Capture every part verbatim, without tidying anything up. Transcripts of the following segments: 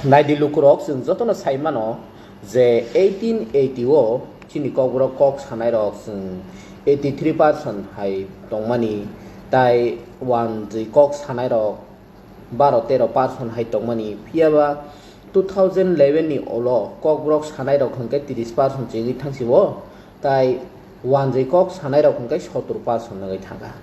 Naidi lukurok, chwng jotono sai mano je eighteen eighty o chini Kokborok kok sanairok chwng eighty three percent hai tongmani, tai wanjwi kok sanairok baro tero percent hai tongmani. Phiyaba two thousand eleven ni ulo Kokborok sanairok hwnkhe tris percent chengwi thangsio, tai wanjwi kok sanairok hwnkhe sottor percent wngwi thangkha.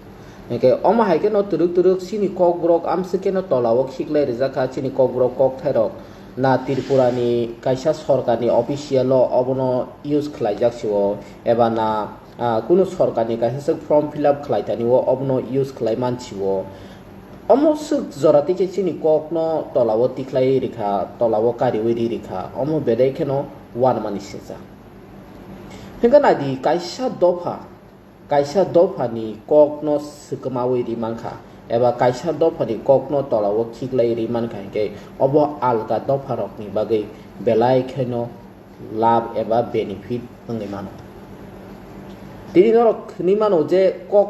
Hwnkhe omo hai kheno twrwk twrwk chini Kokborok amswk kheno tolao khiklai rijak kha, chini Kokborok kokthairok na Tripura ni kaisa sorkar ni official o obono use khlaijak sio, eba na, ah, kunu sorkar ni kaisa swk form fill up khlai tani o obono use khlai man sio. Omo swk jora twi khe chini kokno tolao tikhlai rikha, tolao kariwi ri rikha, omo belai kheno wanmani sijak. Hwnkhe naidi, kaisa dopha, kaisa dophani kokno swkmawi ri mankha, eba kaisa dophani kokno tolao khiklai ri mankha, hwnkhe obo alka dopharokni bagwi belai kheno labh eba benefit wngwi mano. Tini norok khwnwi mano je kok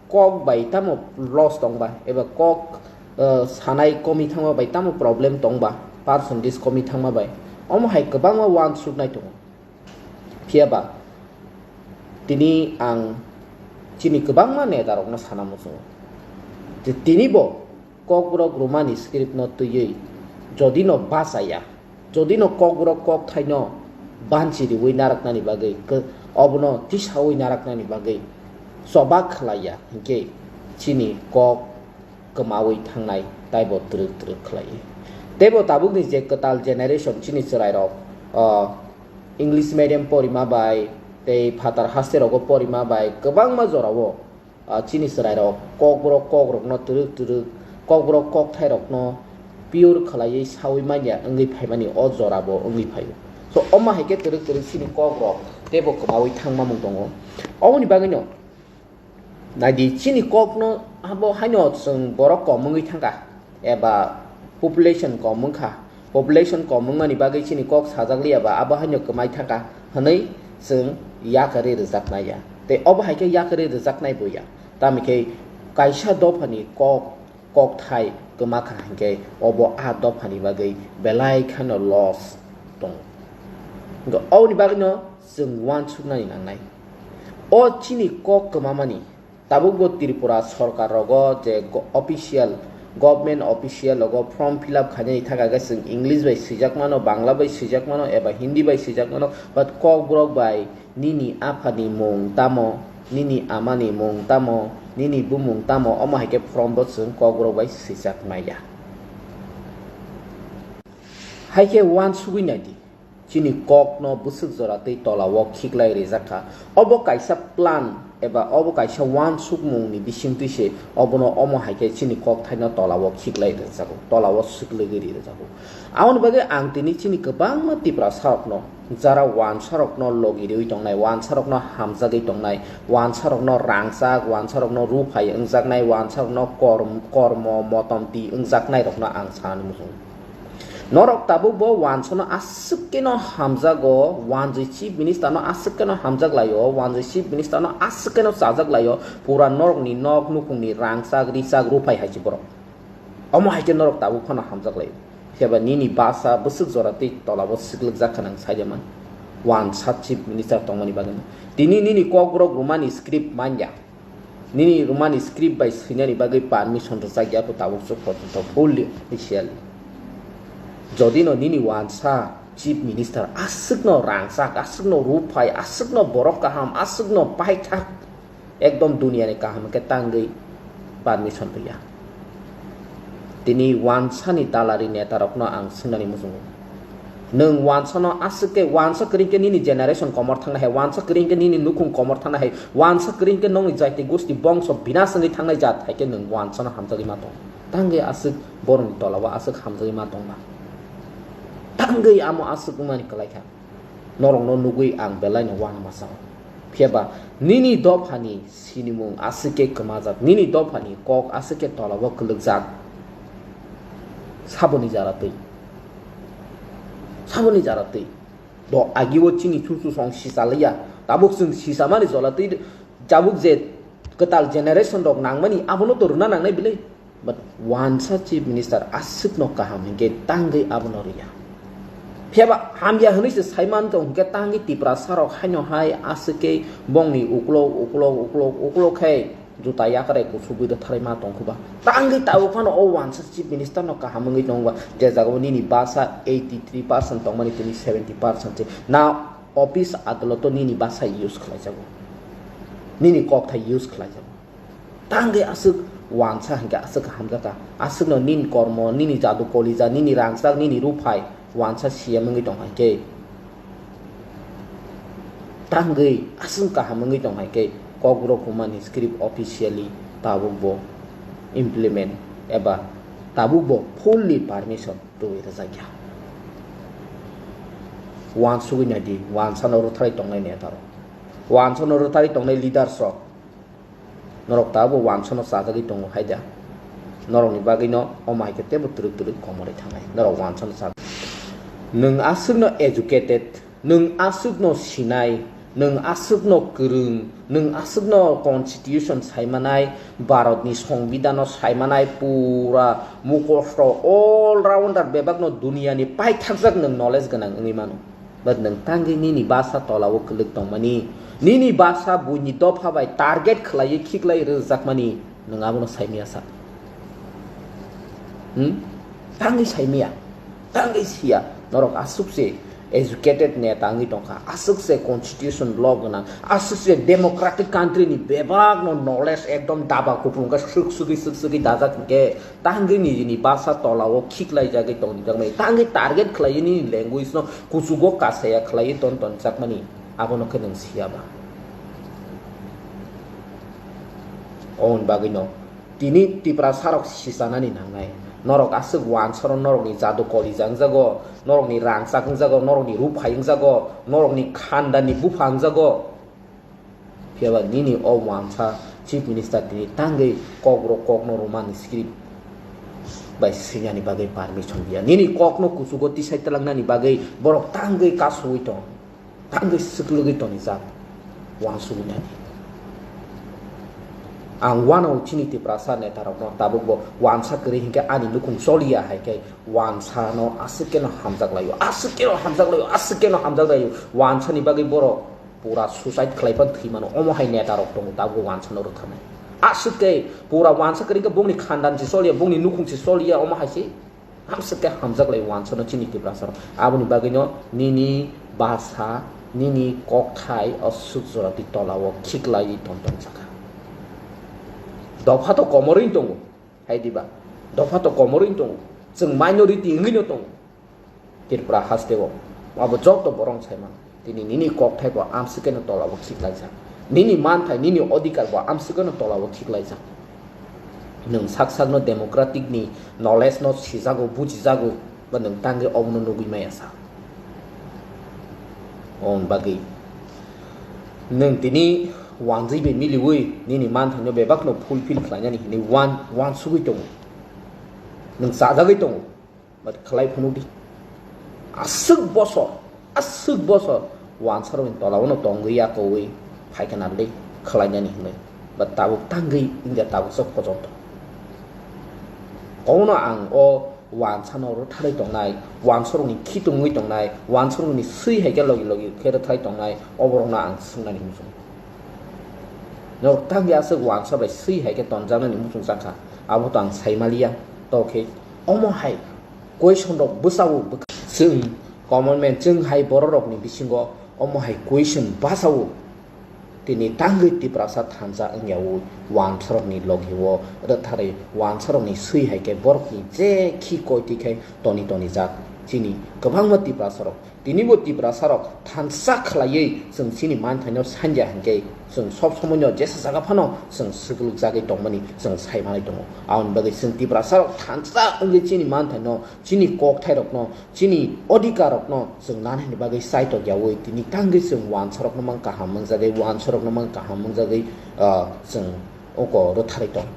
kok bai tamo loss tongba, eba kok, eh, sanai komi thangma bai tamo problem tongba, percentage komi thangma bai, omo hai kwbangma wansuknai tongo. Phiyaba tini ang chini kwbangma netarokno sana muchungo je tini bo Kokborok Romani script no twiwi jodi no bachaya, jodi no Kokborok kokthaino banchi riwi naraknani bagwi, kw-, obono tisawi naraknani bagwi choba khlaiya, hinkhe chini kok kwmawi thangnai, taibo twrwk twrwk khlaiwi. Teibo tabukni je kwtal generation chini chwrairok, o, English medium porima bai tei phatar haste rogo porima bai kwbangma jorao, ah, chini chwrairok kokborok kokrokno twrwk twrwk, kokborok kokthairokno pure khlaiwi sawi manya wngwi phaimani o jorabo wngwi phaio. So, omo hai khe twrwk twrwk chini kokrok teibo kwmawi thangmamung tongo. Oboni bagwino naidi, chini kokno abo haino chwng borok kom wngwi thangkha, eba population kom wngkha. Population kom wngmani bagwi chini kok sajak liya ba abo haino kwmai thangkha hwnwi chwng yakarwi rwjaknai ya. Tei obo hai khe yakarwi rwjaknai bo ya. Tamni khe kaisa dophani kok, kokthai kwma kha hinkhe obo a dophani bagwi belai kheno loss tongo. Hinkhe oboni bagwino chwng wansuknani nangnai. O chini kok kwmamani Tabukbo Tripura sorkar rogo je go-, official, government official rogo form fill up khainani thaka khe chwng English bai swijak mano, Bangla bai swijak mano, eba Hindi bai swijak mano, but Kokborok bai nini aphani mung tamo, nini amani mung tamo, nini bumung tamo, omo hai khe form bo chwng Kokborok bai swijak maya. Hai khe wansugwi naidi. Chini kokno bwswk jora tei tolao khiklai rijak kha. Obo kaisa plan eba obo kaisa wansukmungni bisingtwi se obono omo hai khe chini kokthaino tolao khiklai rijago, tolao swklwgwi ri rijago. Aboni bagwi ang tini chini kwbangma Tiprasarokno, jara wansarokno logi riwi tongnai, wansarokno hamjagwi tongnai, wansarokno rangchak, wansarokno ruphai wngjaknai, wansarokno korm-, kormo motomti wngjaknairokno ang sanani muchungo. Norok tabuk bo wansano aswk keno hamjago, wanjwi Chief Minister no aswk keno hamjak laio, wanjwi Chief Minister no aswk keno chajak laio, pura norokni nok nukungni rangchak richak ruphai hai se borok. Omo hai khe norok tabuk phano hamjak laio. Phiya ba nini basa bwswk jora tei tolabo swklwk jak kha nang sai de man. Wansa Chief Minister tongmani bagwi no. Tini nini kokborok rwmani script man ya. Nini rwmani script bai swinani bagwi permission rwjak ya bo tabuk chuk porjonto fully official. Jodi no nini wansa Chief Minister aswk no rangchak, aswk no ruphai, aswk no borok kaham, aswk no paithak, ekdom duniya ni kaham khe tangwi permission rwya. Tini wansani dalari netarokno ang swngnani muchungo. Nwng wansano aswk khe, wansa kwrwng khe nini generation komor thangna hai, wansa kwrwng khe nini nukhung komor thangna hai, wansa kwrwng khe nokni jati gosti bongso binas wngwi thangnai jat hai khe nwng wansano hamjagwi ma tong. Tangwi aswk borokni tolao aswk hamjagwi ma tongma. Tangwi amo aswk wngmani kwlai kha. Norokno nugwi ang belaino uanama sao. Phiya ba nini dophani sinimung aswk khe kwmajak, nini dophani kok aswk khe tolao kwlwkjak. Saboni jara twi. Saboni jara twi. Bo agibo chini chuchu song sisa liya. Tabuk chwng sisa mani jola twi, tabuk je kwtal generation rok nangmani abono to rwna nangnai bile. But wansa Chief Minister aswkno kaham hinkhe tangwi abono rwya. Phiya ba hamya hwnwi se sai man tong hwnkhe tangwi Tiprasa rok haino hai aswk khe bongni uklok, uklok, uklok, uklok khe juta yakrai kuchugwi rwtharwi ma tong khuba. Tangwi tabuk phano o wansa Chief Minister no kaham wngwi tongba, je jagao nini basa eighty three percent tongmani tini seventy percent se. Na office adaloto nini basa use khlaijago. Nini kokthai use khlaijago. Tangwi aswk wansa hwnkhe aswk hamjakha. Aswkno nini kormo, nini jadu kolija, nini rangchak, nini ruphai wansa siyam wngwi tong hai khe. Tangwi aswk kaham wngwi tong hai khe Kokborok humani script officially tabuk bo implement eba tabuk bo fully permission rwui rwjakya. Wansugwi naidi, wansano rwtharwi tongnai netarok. Wansano rwtharwi tongnai leaders rok. Norok tabuk wansano chajagwi tongo hai da. Norokni bagwino omo hai khe teibo twrwk twrwk komorwi thangnai. Norok wansano chajak. Nwng aswkno educated, nwng aswkno sinai, nwng aswkno kwrwng, nwng aswkno constitution saimanai, Bharatni songbidano saimanai, pura mukhosto all rounder bebakno duniyani paithakjak nwng knowledge gwnang wngwi mano. But nwng tangwi nini basa tolao kwlwk tongmani, nini basa buini dopha bai target khlaiwi khiklai rwjakmani, nwng abono saimaya sa. Hmm? Tangwi saimaya, tangwi siya. Norok aswk se educated neta wngwi tongkha, aswk se constitution law gwnang, aswk se democratic country ni bebak no knowledge ekdom daba kupulung khe swk swgwi swk swgwi dajak hwnkhe tangwi nini basa tolao khiklaijagwi tongjakmani, tangwi target khlaiwi nini language no kuchugo kasaya khlaiwi ton tonjakmani, abono khe nwng siya ba? Oboni bagwino tini Tiprasa rok sichanani nangnai. Norok aswk wansaro norokni jadu kolija wngjago, norokni rangchak wngjago, norokni ruphai wngjago, norokni khandani bupha wngjago. Phiya ba nini o wansa Chief Minister tini tangwi Kokborok kokno romani script bai swinani bagwi permission diya. Nini kokno kuchugo tisai twlangnani bagwi borok tangwi kasugwi tong. Tangwi swklwgwi tonijak, wansugwi nani. Ang uanao chini Tiprasa netarokno tabukbo wansa kwrwi hinkhe ani nukhung choliya hai khe wansano aswk kheno hamjak laio, aswk kheno hamjak laio, aswk kheno hamjak laio. Wansani bagwi borok pura suicide khlai phano thwi mano, omo hai netarok tongo tabukbo wansano rwtharnai. Aswk khe pura wansa kwrwi hinkhe bongni khandan se choliya, bongni nukhung se choliya, omo hai se. Hamswk khe hamjak lai wansano chini Tiprasa rok. Aboni bagwino nini basa, nini kokthai o swk jora twi tolao khiklaiwi ton ton sakha. Dopha to komorwi tongo, hai diba? Dopha to komorwi tongo. Chwng minority wngwino tongo Tripura hasteo. Abo joto borok sai mano. Tini nini kokthai bo amswkeno tolao khiklaijak. Nini manthai, nini odhikar bo amswkeno tolao khiklaijak. Nwng sak sakno democratic ni knowledge no sijago, bujijago, ba nwng tangwi obono nugwi maya sa. Oboni bagwi nwng tini wanjwi bai miliwi nini manthaino bebakno fulfill khlainani hinwi wan-, wansugwi tongo. Nwng chajagwi tongo. But khlai phunukdi. Aswk bosor, aswk bosor wansarokni tolao no tongwi yakowi phaikha naldi khlainani hinwi. But tabuk tangwi wngya tabuksa pojonto. Kono ang o wansano rwtharwi tongnai, wansarokni khitungwi tongnai, wansarokni swi hai khe logi logi khe rwtharwi tongnai, oborokno ang swngnani muchung. Norok tangwi aswk wansa bai swi hai khe tonjaknani muchung chakha, abo to ang saimaliya. To khe omo hai question rok bwsao bwkha. Chwng common man, chwng hai borok rokni bisingo omo hai question bwsao tini tangwi Tiprasa thansa wngyawi wansarokni logi o rwtharwi wansarokni swi hai khe borokni je khi koi twi khe toni toni jak chini kwbangma Tiprasa rok. Tini bo Tiprasa rok thansa khlaiwi chwng chini manthaino sanja hinkhe chwng sob somoino jesa jaga phano chwng swklwk jagwi tongmani chwng sai manwi tongo. Aboni bagwi chwng Tiprasa rok thansa wngwi chini manthaino, chini kokthairokno, chini odhikarrokno chwng nanani bagwi chaitok yawi tini tangwi chwng wansarokno mang kaham mangjagwi, wansarokno mang kaham mangjagwi, ah, chwng oko rwtharwi tong.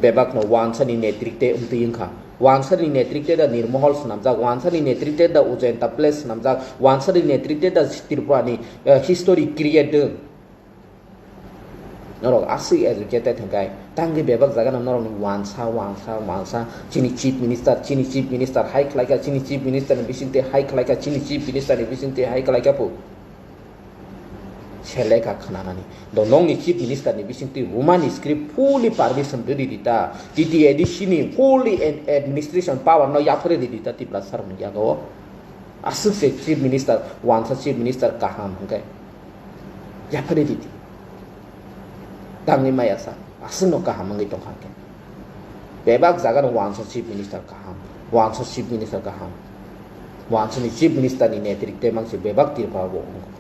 Bebakno wansani netrikte wngtwi wngkha. Wansani netrikte da Nirmohol swnamjak, wansani netrikte da Ujayanta Place swnamjak, wansani netrikte da Tripurani, eh, history create dwng. Norok aswk educated hwnkhe, tangwi bebak jagano norokni wansa, wansa, wansa, chini chief minister, chini chief minister hai khlaikha, chini chief minister ni bisingtwi hai khlaikha, chini chief minister ni bisingtwi hai khlaikha pu. Seleka khnanani. Do nongni chief minister ni bisingtwi Romani script fully permission rwdi ta. T T A D C ni fully ad-, administration power no yaphre rwdi ta Tiprasa rokni yago. Aswk se chief minister, wansa chief minister kaham hwnkhe. Yaphre rwdi. Tangwi maya sa. Aswk no kaham wngwi tongkha hwnkhe. Bebak jaga no wansa chief minister kaham. Wansa chief minister kaham. Wansa ni chief minister ni netrik te mangsi bebak Tripura bo wngkha.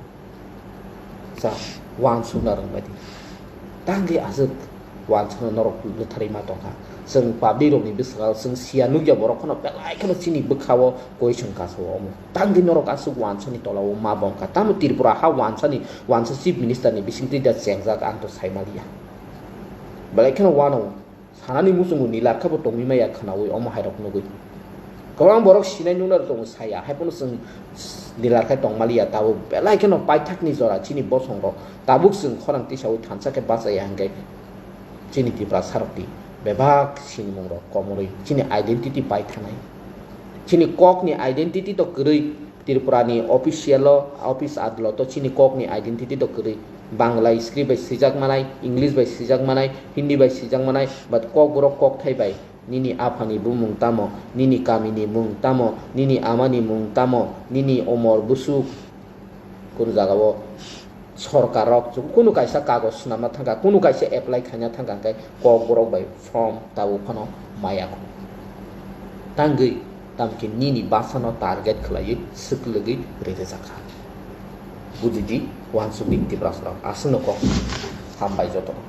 Sa, wansukna rwngbaidi. Tangwi aswk wansukna norok bwtharwi ma tongkha. Chwng public rokni bwskango chwng siya nukya borok kheno belai kheno chini bwkhao question kasao omo. Tangwi norok aswk wansani tolao ma bongkha. Tamo Tripura ha wansani, wansa chief minister ni bisingtwi da chengjak ang to saimaliya. Belai kheno wano. Sanani muchungo nilar khe bo tongwi maya khwnawi omo hairok nugwi. Kwbang borok sinai nuknai rok tongo saya, haiphano chwng nilar khe tongmaliya, tabuk belai kheno paithakni jora chini bosongrok tabuk chwng khorang tisawi thansa khe bachaya hwnkhe chini Tiprasa rokni bebak sinimung rok komorwi chini identity paithanai. Chini kokni identity to kwrwi Tripura ni official o, office adaloto chini kokni identity to kwrwi. Bangla script bai swijak manai, English bai swijak manai, Hindi bai swijak manai, but kokborok kokthai bai. Nini aphani bumung tamo, nini kamini mung tamo, nini amani mung tamo, nini omor busuk. Kunu jagao sorkar rok kunu kaisa kagoj swnamna thangkha, kunu kaisa apply khaina thangkha hwnkhe kokborok bai form tabuk phano maya kho. Tangwi tamkhe nini basano target khwlaiwi swklwgwi rwrwjakha. Bujidi, wansukdi Tiprasarok, aswkno kok hambai jotono.